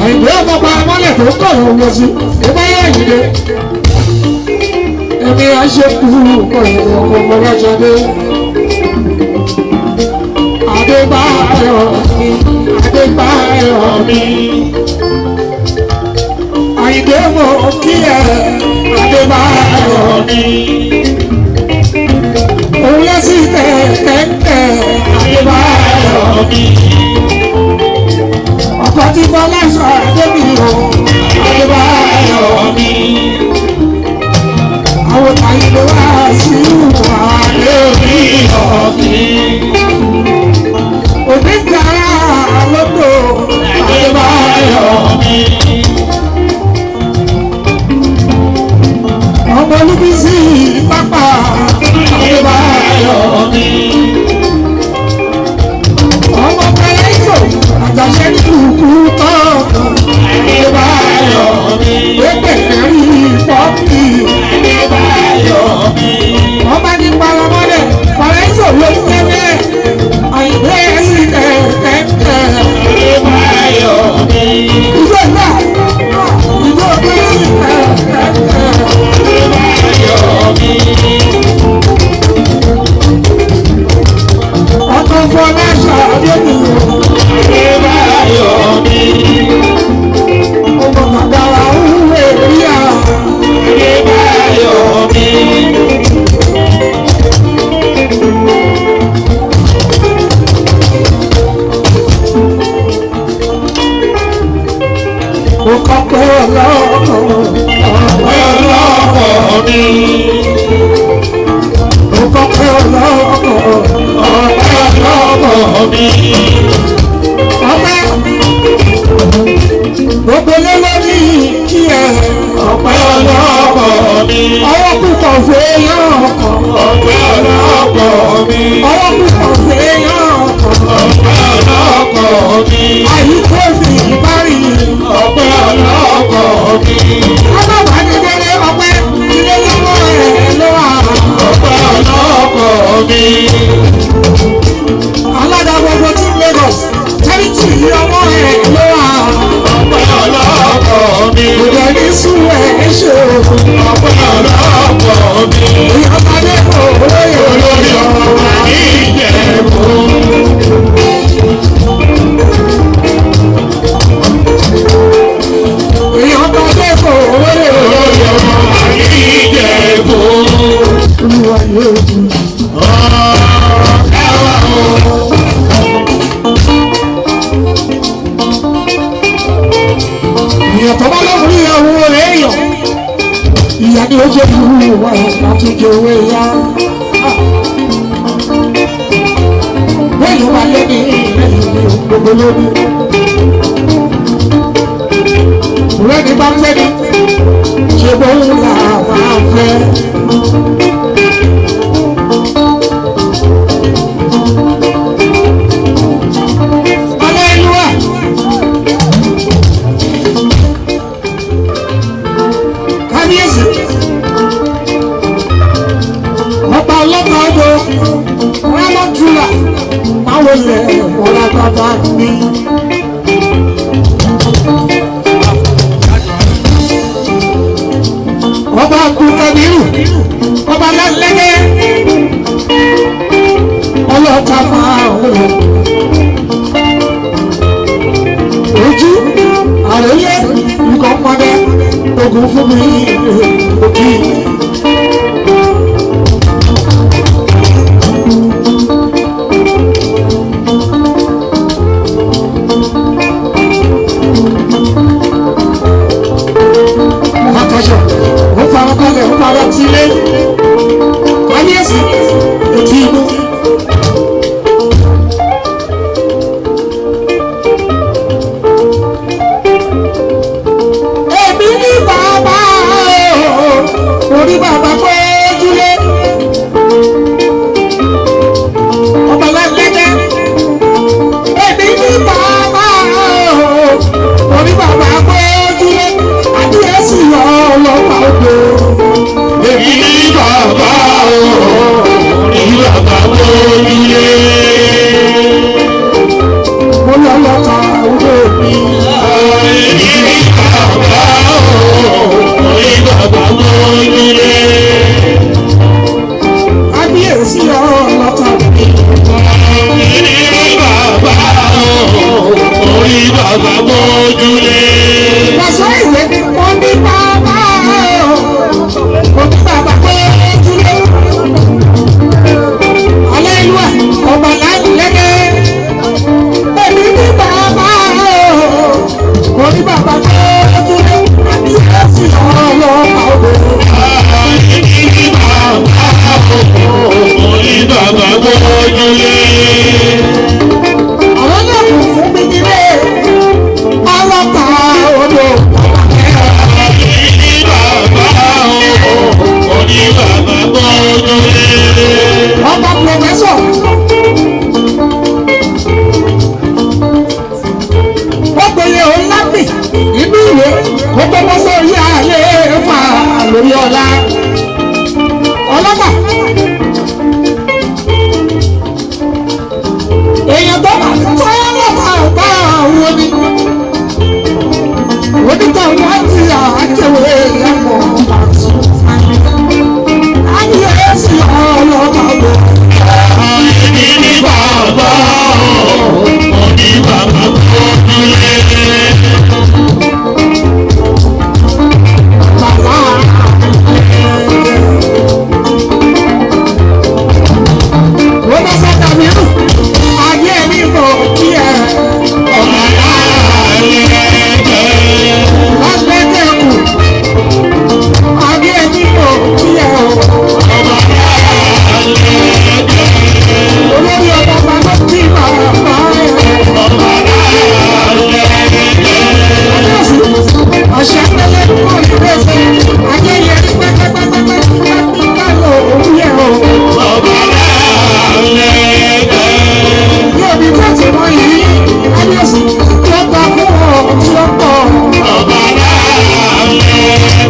Àyìndé ọmọ para mọ́lẹ̀ tó kọ̀ ló wọ sí ìbáyọ̀ Àyìndé. Èmi á ṣe kúrú pẹ̀lú ọkọ̀ Fọláṣadé. Adébáyọ̀ mi, Adébáyọ̀ mi. Àyìndé mo kí ẹ, Adébáyọ̀ mi. Òun lẹ́sìn kẹ̀kẹ́, Adébáyọ̀ mi. Ọkọ̀ tí Fọláṣadé mi o, Adébáyọ̀ mi. Àwọn Àyìndé wá sí ìwà lórí ọ̀gbìn. Onígbàrá lọ́dọ̀ Adébáyọ̀ mi. Ọmọ Olúbísí pápá Adébáyọ̀ mi. Ọmọ Pẹ̀lẹ́sọ̀ àjàṣẹ́ ní kùkú tán Adébáyọ̀ mi. Pépè rí pọ́pì Adébáyọ̀ mi. Ọba ní paramọ́lẹ̀ Pẹ̀lẹ́sọ̀ ló ń tẹ́lẹ̀. Àyìndé ẹ̀sìn kẹ̀kẹ́ Adébáyọ̀ mi. Ìjọ ìgbà ìjọ ẹ̀sìn kẹ̀kẹ́ Adébáyọ̀ mi. Ọkọ̀ Fọláṣà Adébíyọ̀ Adébáyọ̀ mi. Ọmọ bàbá wa ń wé rí à Adébáyọ̀ mi. Mo kọ́ pé ọlọ́kọ̀ ọ̀pẹ́ ọlọ́kọ̀ mi. Mo kọ́ pé ọlọ́kọ̀ ọ̀pẹ́ ọlọ́kọ̀ mi. Ọpẹ́ gbogbo lé lórí kí ẹ ọ̀pẹ́ ọlọ́kọ̀ mi. Ọwọ́ púpọ̀ fèèyàn ọkọ̀ ọ̀pẹ́ ọlọ́kọ̀ mi. Ọwọ́ púpọ̀ fèèyàn ọkọ̀ ọ̀pẹ́ ọlọ́kọ̀ mi. Àyíkó mi ìbárí ọpẹ́ ọlọ́kọ̀ mi. Ọlọ́pàá ní délé ọpẹ́ ilé lọ́wọ́ ẹ̀ ló wà. Ọpẹ́ ọlọ́kọ̀ mi. Alága gbogbo tí Lagos charity ọmọ ẹ̀ ló wà. Ọpẹ́ ọlọ́kọ̀ mi. Kò dẹ̀ ní sùn ẹ̀ ṣe o. Ọpẹ́ ọlọ́kọ̀ mi. Ìyọ̀tàdé kò lóye olórí ọmọ Ìjẹ̀bú. Ìyọ̀tàdé kò lóye olórí ọmọ Ìjẹ̀bú. Olúwa yóò dùn. Ọ̀ọ́ wà o. Èèyàn tó bá lọ́wọ́ rí owó rẹ̀ èèyàn ìyá ni ó jẹ́ fún wa látúnjẹ owó ẹ̀yà. Bẹ́ẹ̀ ló wà lẹ́ni lẹ́yìn ní gbogbo lórí. Rẹ́ni bá ń fẹ́ ni ṣe bó ń là máa fẹ́. Hallelujah. Kábíyèsí ọba ọlọ́pàá ọdọ rámọ́túlà máa wọlé ọ̀la bàbá mi. Ọba Abdulkabiru ọba lẹ́lẹ́gẹ́ ọlọ́ta máa wọlé. Ojú àròyé nǹkan pọnẹ. Ogun fún mi òkè. Akọ̀ṣọ̀, ó fara balẹ̀, ó fara tilé. Kábíyèsí, etí inú. Èmi ní bàbá o, orí bàbá gbójúlé. Ọba lẹ́gbẹ́dẹ́. Èmi ní bàbá o, orí bàbá gbójúlé. Àdíyèsí ọlọ́pàá odò. Èmi ní bàbá o, orí bàbá gbójúlé. Mo lọ lọ́ka odò mi. Èmi ní bàbá o, orí bàbá gbójúlé. Kábíyèsí ọlọ́ka mi. Èmi ní bàbá o, orí bàbá gbójúlé. Lọ́sọ̀ ìwé mo ní bàbá o, mo ní bàbá gbójúlé. Aláìlúwà ọba lẹ́gẹ́. Èmi ní bàbá o, mo ní bàbá gbójúlé. Kábíyèsí ọlọ́ka odò. Èmi ní bàbá o, orí bàbá gbójúlé. Àwọn náà kò fún mi nílé ọlọ́pàá odò. Èmi ní bàbá o, orí bàbá gbójúlé. Ọba pòfẹ́sọ̀. Ó gbòye òun lápì inú ìwé kó tó bọ́ sórí àlééfà lórí ọ̀la. Ọlọ́pàá. Èèyàn tó bá tó ọlọ́pàá bá wo ni. Onítọ̀ wọn ti àjẹwé ẹ̀kọ́ pàṣẹ. Kábíyèsí ọlọ́pàá wò. Èmi ní bàbá o, orí bàbá gbójúlé. Wọ́n bá sọ́kà mìíràn, ayé mi mọ̀ kí ẹ. Ọba lálẹ́ jẹ́. Lọ́gbẹ́dẹ́ kù, ayé mi mọ̀ kí ẹ. Ọba lálẹ́ jẹ́. Olórí ọba bá ló kí bàbá ẹ̀. Ọba lálẹ́ jẹ́. Ọ̀sẹ̀ pẹ́lẹ́ kọ́ ìrẹsẹ̀, ayé yẹn pẹ́pẹ́pẹ́pẹ́ pípa lò ó yẹ o. Ọba lálẹ́ jẹ́. Yóò bí fẹ́ẹ̀tì mọ yìí, Kábíyèsí tó gbà fún ọ tí ó pọ̀. Ọba lálẹ́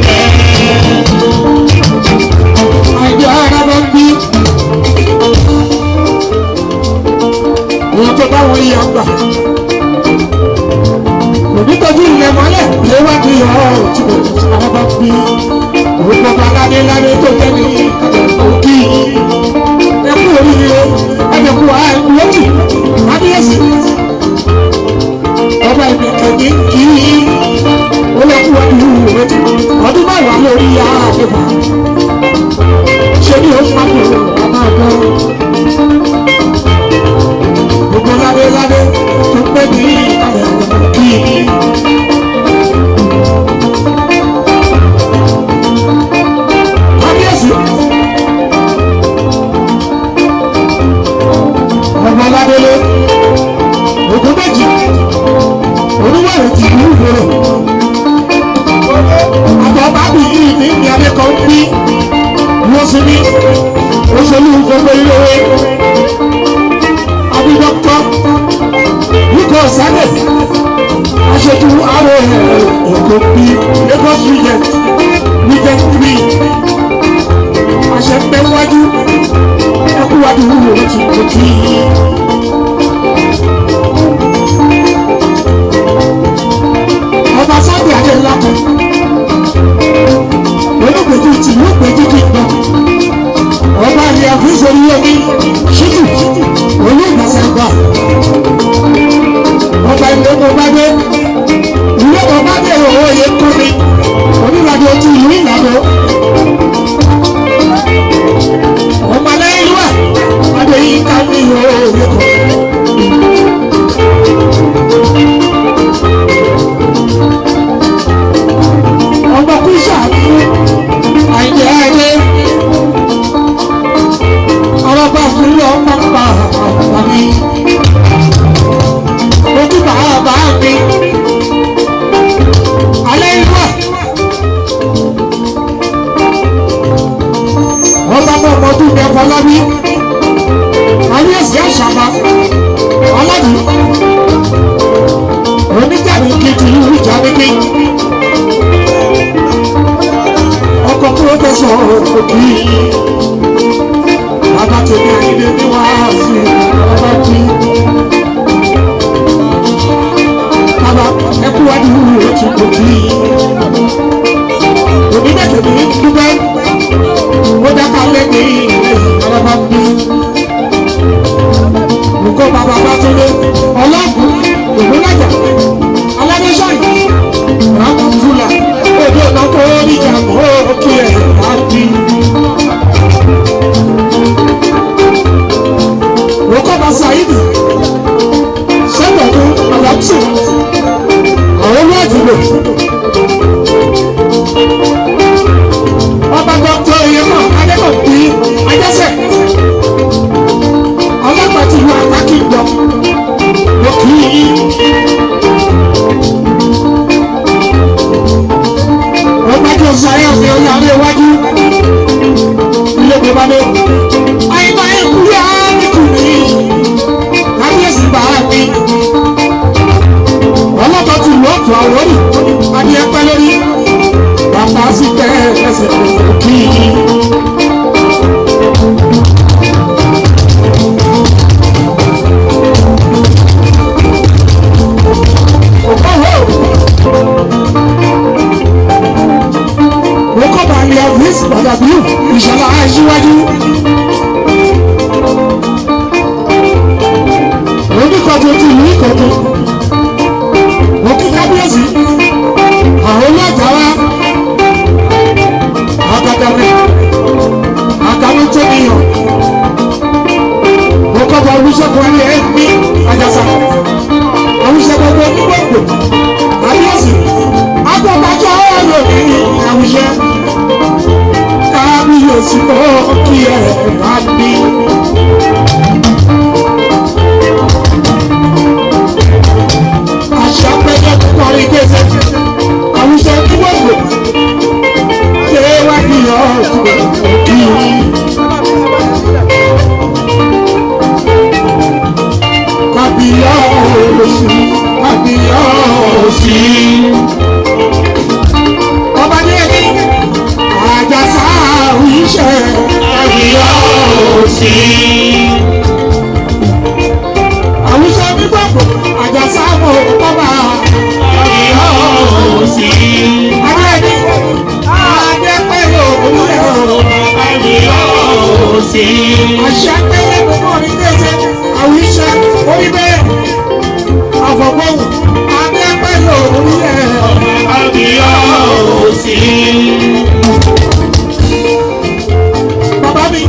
jẹ́. Àjọ ara bá ń bí. Ìwọ̀n tó bá wọn yà gbà. Kò ní tọ́jú ilẹ̀ mọ́lẹ̀ ló wá di ọ̀rọ̀ tí kò ara bá ń bí. Òun bàbá ládé ládé tó tẹ́lẹ̀ òkì. Ẹ kú oríire, ẹ kú àìkúrọ́jì, kábíyèsí. Ọba ìbẹ̀kẹ̀ ní kí ó lọ kú ọdún ìrètí. Ọdún mẹ́wàá lórí àdébà ṣe ni ó pàdé ọmọ ọgbọ́n. Gbogbo ládé ládé tó pé ní ìkàlẹ̀ kí. Kábíyèsí. Ọmọ ládélé, ògùn méjì, oníwèrè tì í wúro. Àbọ̀ bábí yìí ní ìní adékan ń bí wọ́n sì ní òṣèlú gbogbo ilé àbí dọ́kítọ́ wíkọ̀ sálẹ̀ aṣojú ààrẹ èkó bí Lagos regent regent three àṣẹ pẹ́ wájú ẹkú wájú wúwo ti kò tí. Ọba sábẹ̀ adé ńlá kan olùgbèjì tìlú gbèjì kì í gbọ́ ọba ni àfíìsì omi ṣíkì olùgbàsàgbà ọba ilé ọba dé ilé ọba dé òye kọ́ni oníwàdí. àbámi. Ojú bàbá mi. Alẹ́ inú ẹ̀. Ọba mọ ọmọdún ní Afọlábí. Kábíyèsí Àṣàbà. Aládùn. Oníjàmí kejì ìlú Ìjàmíkí. Ọkọ̀ púrọ́fẹ́sọ̀ òkì. Bàbá tèmi Àyìndé ní wàásù bàbá kí. Bàbá ẹkú wájú ètò òkì. Òní bẹ̀tẹ̀ ní dúpẹ́. Ó dáká lẹ́ni ilẹ̀ bàbá bí. Nǹkan bàbá bá tó lé. Ọlọ́ọ̀kú Ògúnlájà. Aládéṣáì. Rámọ̀túlà. Òde ọ̀nà kó níjà mọ́ òkè ẹ̀ bá bí. Rokọba Saidi Sẹ́gbẹ̀dún Adamsi àwọn olóòjìlò Ọba Dr. Oyèmọ Adébọ̀bí Ajẹ́sẹ̀ Ọlọ́pàá Àtàkì gbọ́ òkì yìí. Ọba jọ Zayọ̀ ní ọ̀yà iwájú ilé bàbá mi. Àyìnbá ẹ̀kú yá ní kùnì kábíyèsí bá a mi. Ọlọ́pàá ti lù ọ̀tún àwòrán adìẹ pẹ́ lórí. Bàbá sì tẹ ẹsẹ̀ kí. Òkò bàálì ọ̀fíìsì pàtàkì ìṣọ̀lá aṣíwájú. Oníkọ̀tún ti ìlú Ìkọ̀tún. Òkè kábíyèsí. Àwọn olóòjà wa. Àgàdàmì. Àgàmì tó níyàn. Òkọ̀bọ̀ Olúṣẹ́gun ẹni ẹ̀mí Àjàsà. Àwùṣe gbogbo onígbòǹgbò. Kábíyèsí. Agbọ̀bájọ́ ọ̀rọ̀ ní àwùṣe. Kábíyèsí ó kí ẹ̀ bá bí. Àṣà pẹ́jọ́ kọrin kése. Àwùṣe onígbòǹgbò. Ṣé wá ní ọ̀tún kí? Kábíyèsí, kábíyèsí. Ọba ní ẹni Àjàsà àwùṣe. Kábíyèsí. Àwùṣe onígbòǹgbò Àjàsà mọ̀ bàbá. Kábíyèsí. Adé adé pẹ̀lú òwúrọ̀. Kábíyèsí. Àṣà pẹ́lẹ́ gbogbo orí kése àwùṣe orí bẹ́ẹ̀. Àfọ̀gbọ́n adé pẹ̀lú òwúrọ̀. Kábíyèsí. Bàbá mi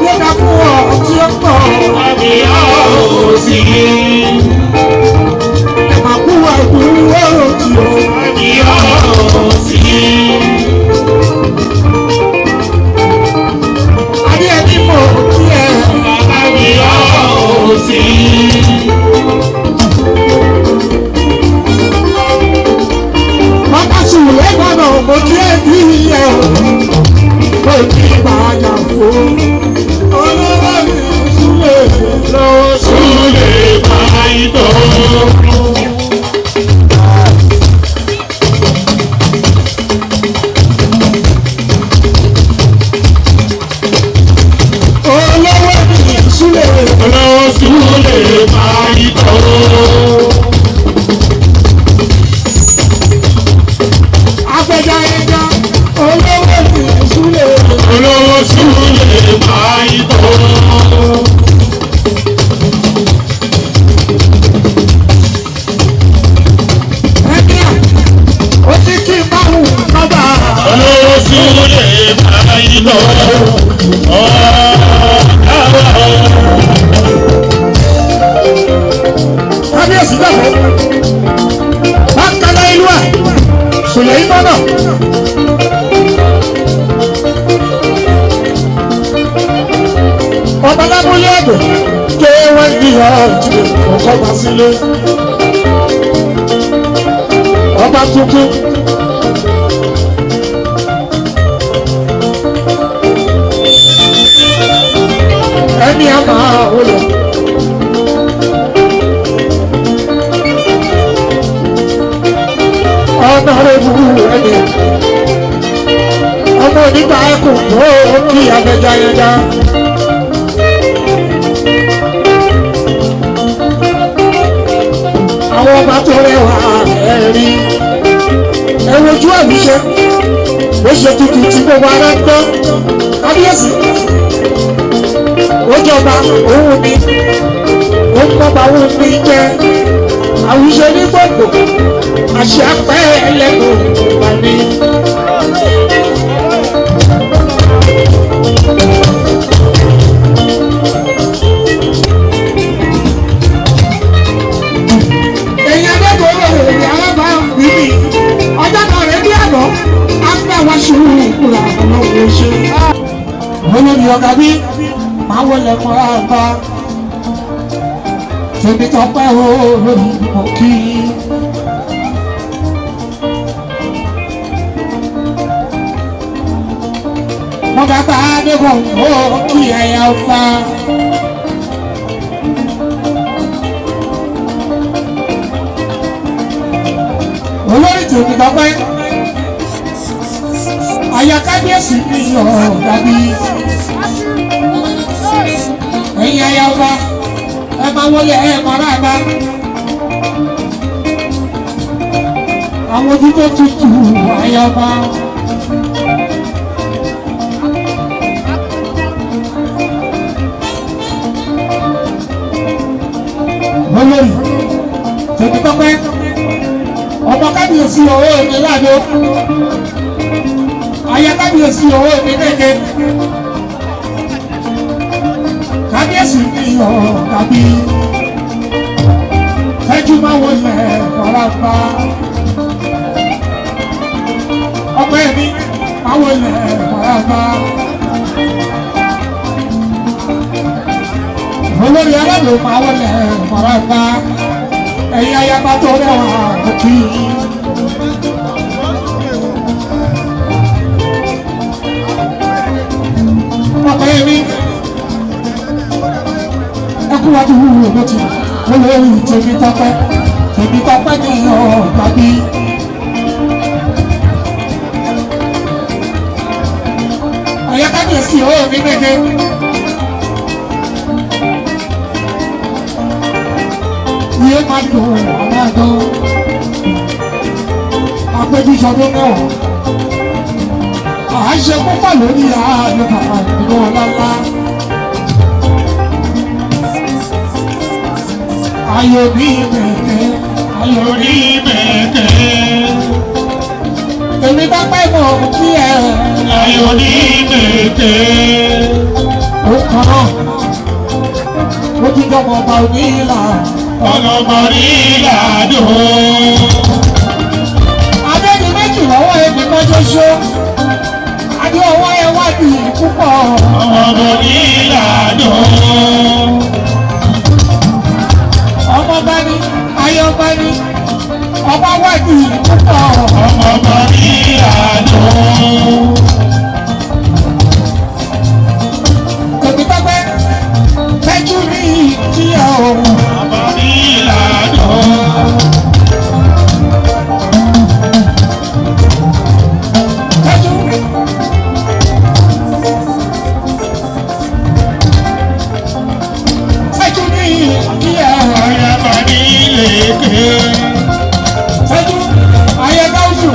yóò dá fún ọ tí ó pọ̀. Kábíyèsí. Ẹ máa kú àìkú òjì o. Kábíyèsí. Adé ẹni mọ̀ kí ẹ. Kábíyèsí. Bàbá sùn lẹ́gbọ̀nà mo kí ẹ bí ẹ o. Mo kí bàjá fún. Olówó mi súlẹ̀ lọ́wọ́ súlẹ̀ báyìí tó. Olówó mi súlẹ̀ lọ́wọ́ súlẹ̀ báyìí tó. Afẹja ẹja olówó mi súlẹ̀. Olówó súlẹ̀ báyìí. Ọ̀jẹ̀ ọkọ̀ bá sílé. Ọba tuntun. Ẹni a máa wọlé. Ọ̀nàrẹ́bù ẹni. Ọmọ onígbà ẹkùn tó kí abẹja yẹn dá. Àwọn ọba tó rẹwà ẹ̀rí. Ẹ wojú àmì ṣe. Ó ṣe tuntun tí gbogbo ara ń gbọ́. Kábíyèsí. Ó jọba òun ni. Ó ń bọ́ba òun ní jẹ́. Àwùjọ ní gbogbo. Àṣà pẹ́ ẹlẹ́nu wà ní. Èèyàn lẹ́kọ̀ọ́ òní alábàáwí mi. Ọjọ́ kan rẹ̀ bí àná, á gbà wá ṣùúrù kúrò ọlọ́run ṣe. Olórí ọ̀gá bí máa wọlé mọ́ra bá. Tèmi tọpẹ́ olórí mọ̀ kí. Mo bàbá Adébọ̀ ó kí ẹ̀yà ọba. Olórí tèmi tọpẹ́. Àyà kábíyèsí mi ọ̀gá bí. Ẹ̀yin ẹ̀yà ọba, ẹ máa wọlé ẹ máa rà bá. Àwọn ojú tó tutù àyà ọba. Olórí tèmi tọpẹ́, ọmọ kábíyèsí owó mi láàdó. Àyà kábíyèsí owó mi kéke. Kábíyèsí mi ọ̀gá bí. Fẹ́jú máa wọlé ọ̀rá bá. Ọpẹ́ mi máa wọlé ọ̀rá bá. Olórí aráàlú máa wọlé ọ̀rá bá. Ẹ̀yin ayaba tó rẹwà òkì. Ọpẹ́ mi ẹkú wájú wúwo ló ti olórí tèmi tọpẹ́ tèmi tọpẹ́ ní ọgbà bí. Àyà kábíyèsí owó mi méje. Iye máa dùn àwọn àgbọn. Àpéjúṣọdún mẹ́wàá. À ń ṣe púpọ̀ lórí àlùfáà nínú ọlọ́lá. Ayọ̀ ní mẹ̀kẹ́, ayọ̀ ní mẹ̀kẹ́. Èmi bá pẹ́ mọ̀ kí ẹ. Ayọ̀ ní mẹ̀kẹ́. Ó kàn án, ó tún jọmọ ọba onílà. Ọlọ́mọ nílà dùn. Adédi méjì lọ́wọ́ ẹbí kan ṣoṣo. Adé ọwọ́ ẹ wá di púpọ̀. Ọmọ nílà dùn. Ọmọ bá ní, ayọ̀ bá ní, ọba wá di púpọ̀. Ọmọ bá nílà dùn. Tèmi tọ́pẹ́, tẹ́jú ní kí ẹ o. Ọmọ nílà dùn. Tẹ́jú. Tẹ́jú ní kí ẹ o. Ayaba ní lèkè. Tẹ́jú, ayé gáúsù.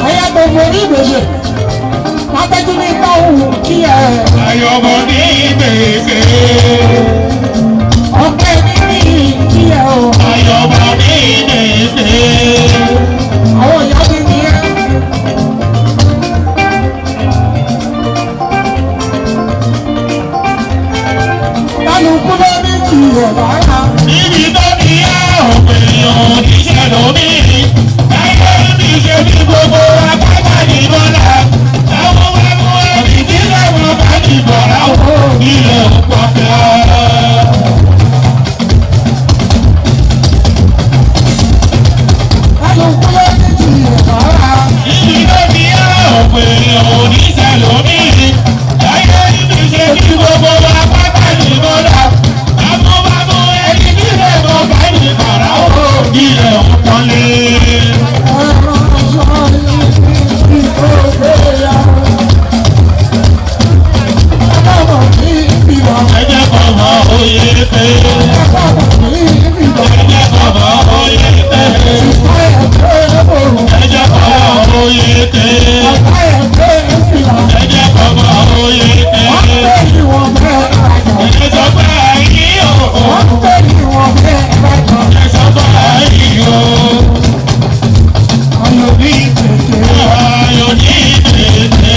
Ayé gbogbo ní ìgbésẹ̀. Látẹ́jú ní bá òun kí ẹ. Ayọ̀bọ̀ ní gbèsè. Ọpẹ́ mi ní kí ẹ o. Ayọ̀bọ̀ ní gbèsè. Àwọn ìyá mi ní ẹ. Kálukú ló ní kí ẹ lára. Níbi tó ti yá òpè èèyàn níṣẹ́ lómi. Láyé ní ṣe bí gbogbo apáta ní bọ́lá. Táwọn wá mú ẹbí tí lọ́wọ́ bá ní bọ̀lá o. Ilẹ̀ òpàfẹ́. Ibi tó ti yá ọ̀pọ̀ èèyàn ò ní sẹ́lómi. Láyé níbi ṣe kí gbogbo wa pátá ní mọ́lá. Bámúbámú ẹni nílẹ̀ mọ́ báyìí bàrà ó. Ilẹ̀ òpọ̀lé. Ẹ jẹ́ kọ́ mọ oyè pé. Ẹ jẹ́ kọ́ mọ oyè pé. Ẹ jẹ́ kọ́ mọ oyè pé. Ẹ jẹ́ kọ́ mọ oyè pé. Ẹ sọ pé ayé o. Ẹ sọ pé ayé o. Ayọ̀ ní tètè.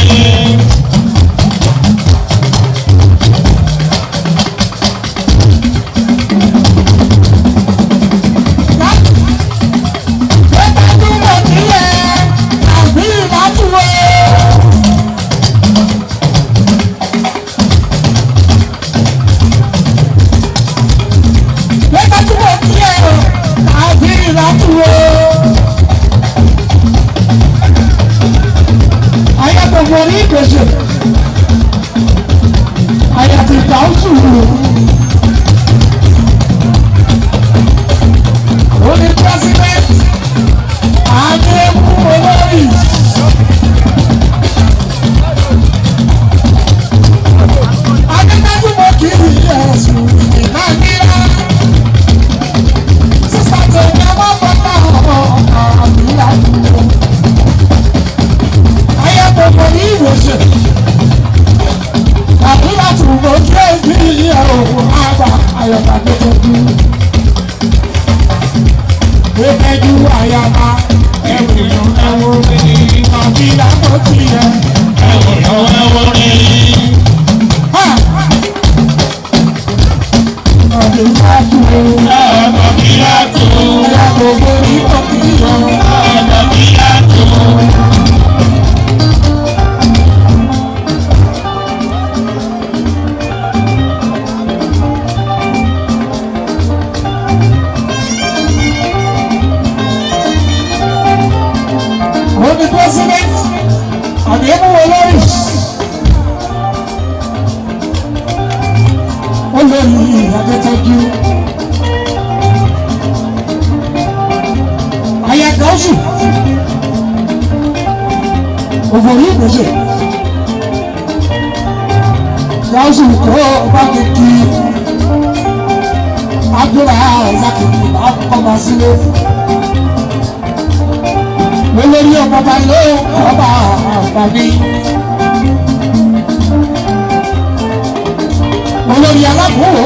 Olórí alákòó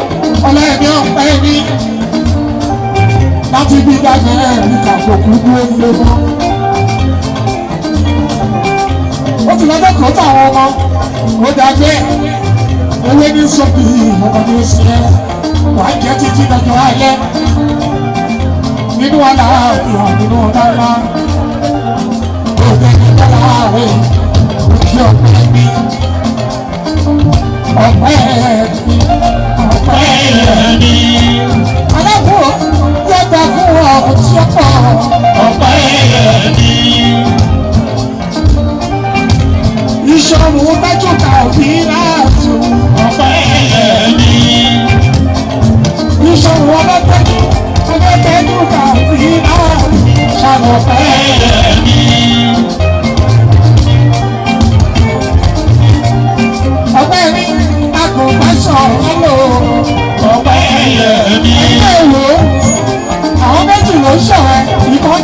ọlọ́ẹ̀mí ọ̀pẹ́ ní láti bí dájẹ́ ẹ̀rí kàkókò dúró lé mọ́. Ó ti lọ́jọ́ kan táwọn ọmọ ó dájẹ́ ewé ní sóbì ọmọ ní sẹ́ wàá jẹ́ títí dọjọ́ alẹ́ nínú àlàáfíà nínú ọ̀dáńlá òkè nígbà láàrin òkè ọ̀pẹ́ ní ọ̀pẹ́ ọ̀pẹ́ ní. Alákòó yọgbà fún ọ tí ó pọ̀. Ọ̀pẹ́ ní. Ìṣòro mẹ́jọ tàbí láàtú. Ọ̀pẹ́ ní. Ìṣòro ọlọ́tẹ́jú ọlọ́tẹ́jú tàbí láàtú. Ṣàlọ́pẹ́ ní. Ọ̀pẹ́ mi àgùnbáṣọ̀ ọlọ́. Ọ̀pẹ́ ní. Ẹgbẹ́ ìwò àwọn méjì ló ń ṣọ̀rẹ́ ìkan.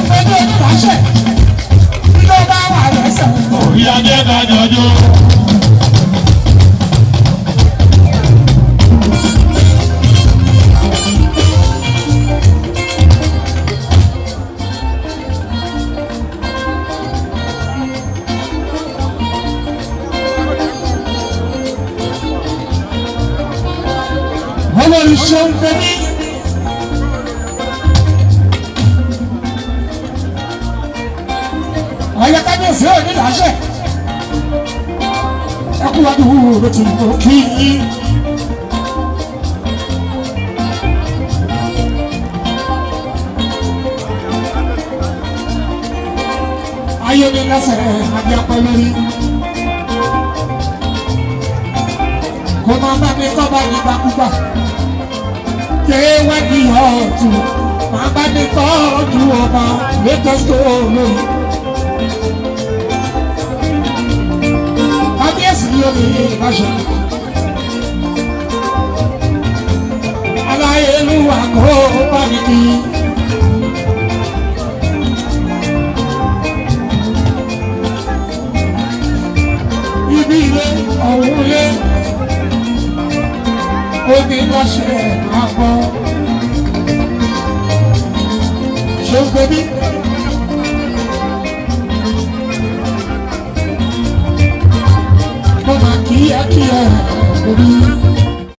Ṣeun bẹ́bí oníláṣẹ. Bí ló bá wà lẹ́sẹ̀. Ìyá jẹ́ ká jọjọ́. Olórí Ṣeun bẹ́bí. Ọ̀yẹ́ kábíyèsí oníláṣẹ. Ẹ kú wájú wúwo ti mú kí yín. Ayé mi lẹ́sẹ̀ àbíapẹ́ lórí. Kò máa bá mi tọ́ bá nígbàkúgbà. Kéwàá ọ̀tún máa bá mi tọ́jú ọba latest olóyè. Kábíyèsí yóò ní ìbáṣọ. Aláyélúwà kó bá mi kí. Ibi ilé ọ̀hún lé omi lọ́sẹ̀ àgbọ̀. Ṣé o gbé mi? Mo máa kí ẹ kí ẹ lórí.